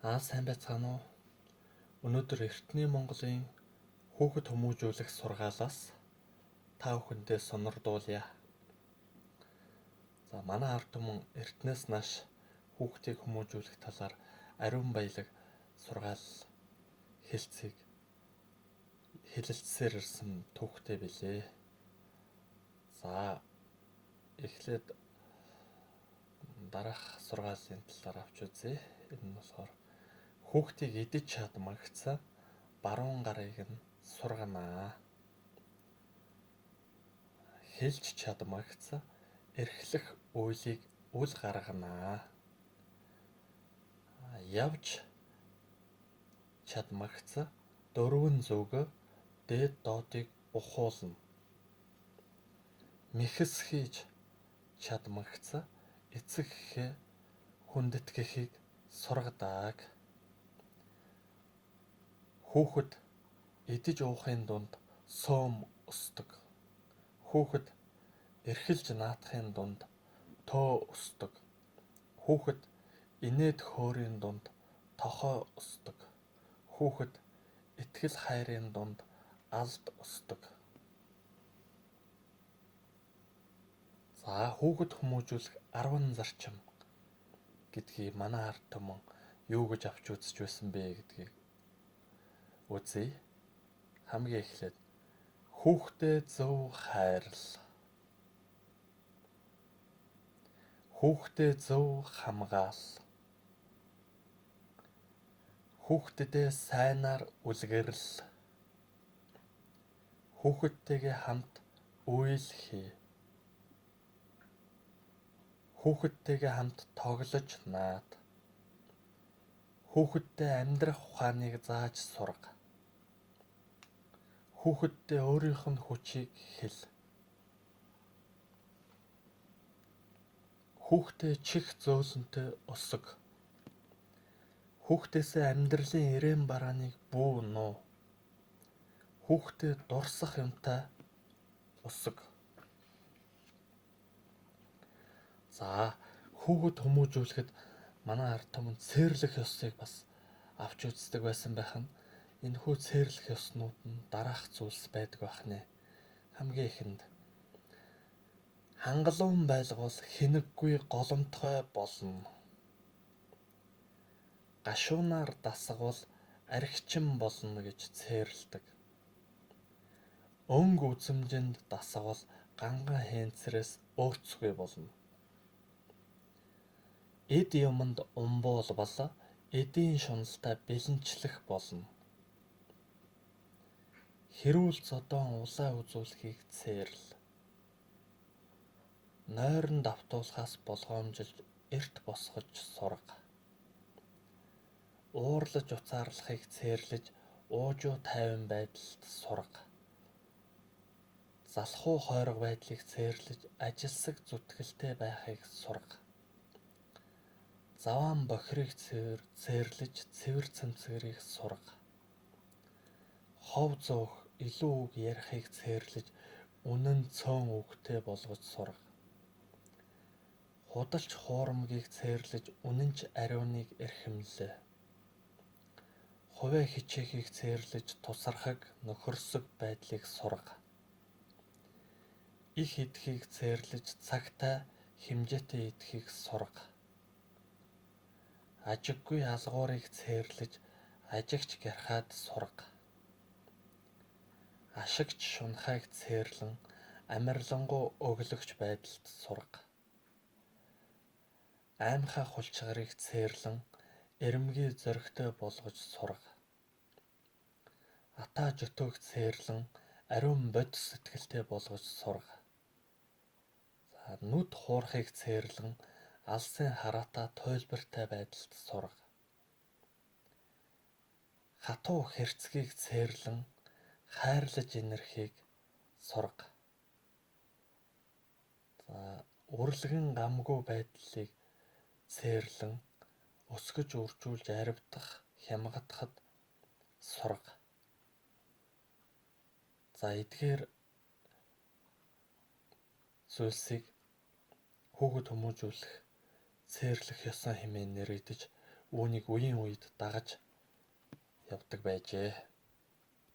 Сайн байцгаана уу? Өнөөдөр эртний Монголын хүүхэд хүмүүжүүлэх сургаалаас та бүхэндээ сонирдуулъя. За, манай ард түмэн эртнээс нааш хүүхдийг хүмүүжүүлэх талаар ариун баялаг сургаал хэлцгийг хэлэлцсээр ирсэн түүхтэй билээ. За, эхлээд дараах сургаалын талаар авч үзье. Энэ нь болохоор хүүхдийг идэж чадмагцсан баруун гарыг нь сурганаа. Хэлж чадмагц эрхлэх үйлийг үл гарганаа. Явж чадмагц дөрвөн зүг дээд доодыг ухуулна. Мэхэс хийж чадмагц эцэг эхээ хүндэтгэхийг сургадаг. Хүүхэд идэж уухын дунд сөөм өсдөг. Хүүхэд эрхэлж наадахын дунд төө өсдөг. Хүүхэд инээд хөөрийн дунд тохой өсдөг. Хүүхэд итгэл хайрын дунд алд өсдөг. За, хүүхэд хүмүүжүүлэх 10 зарчим гэдгийг манай ард түмэн юу гэж авч үзэж байсан бэ гэдгийг үзье. Хамгийн эхлээд хүүхдээ зөв хайрл. Хүүхдээ зөв хамгаал. Хүүхдэдээ сайнаар үлгэрэл. Хүүхэдтэйгээ хамт үйл хий. Хүүхэдтэйгээ хамт тоглож наад. Хүүхэддээ амьдрах ухааныг зааж сурга. Хүүхэддээ өөрийнх нь хүчийг хэл. Хүүхдээ чих зөөлөнтэй өсөг. Хүүхдээсээ амьдралын эрээн барааныг бүү нуу. Хүүхдээ дурсах юмтай өсөг. За, хүүхэд хүмүүжүүлэхэд манай ард түмэн цээрлэх ёсыг бас авч үздэг байсан байх нь. Энэхүү цээрлэх ёснууд нь дараах зүйлс байдаг байх нэ. Хамгийн эхэнд хангалуун байлгуул хинэггүй голомтгой болно. Гашуунаар дасгавал архичин болно гэж цээрлдэг. Өнгө үзэмжинд дасгавал ганган хэнцрээс өөрцгүй болно. Эд юманд умбуулбал эдийн шуналтай бэлэнчлэх болно. Хэрүүл зодоон улаа үзүүлэхийг цээрл. Нойрон давтуулахаас болгоомжилж эрт босгож сурга. Уурлаж уцаарлахыг цээрлэж уужуу тайван байдалд сурга. Залхуу хойрог байдлыг цээрлэж ажилсаг зүтгэлтэй байхыг сурга. Заваан бохирыг цээрлэж цэвэр цэмцгэрийг сурга. Хов зөөх илүү үг ярихыг цээрлэж үнэн цөөн үгтэй болгож сурга. Худалч хуурамгийг цээрлэж үнэнч ариуныг эрхэмлээ. Хувиа хичээхийг цээрлэж тусархаг нөхөрсөг байдлыг сурга. Их идэхийг цээрлэж цагтай хэмжээтэй идэхийг сурга. Ажиггүй алгуурыг цээрлэж ажигч гярхаад сурга. Ашигч шунхайг цээрлэн амарлингуй өглөгч байдалд сурга. Аймхай хулчгарыг цээрлэн эрэмбий зоригтой болгож сурга. Атаа жотөөг цээрлэн ариун бодис сэтгэлтэй болгож сурга. За, нүд хуурахыг цээрлэн алсын хараатай туйлбартай байдалд сурга. Хатуу хэрцгийг цээрлэн хайрлаж инэрхийг сурга. За, үрлэгэн гамгүй байдлыг цээрлэн өсгөж үржүүлж аривдах, хямгатахад сурга. За, эдгээр зүйлсийг хүүхэд хүмүүжүүлэх цээрлэх ёсон хэмээн нэрэгдэж Үүнийг үеийн үед дагаж явдаг байжээ.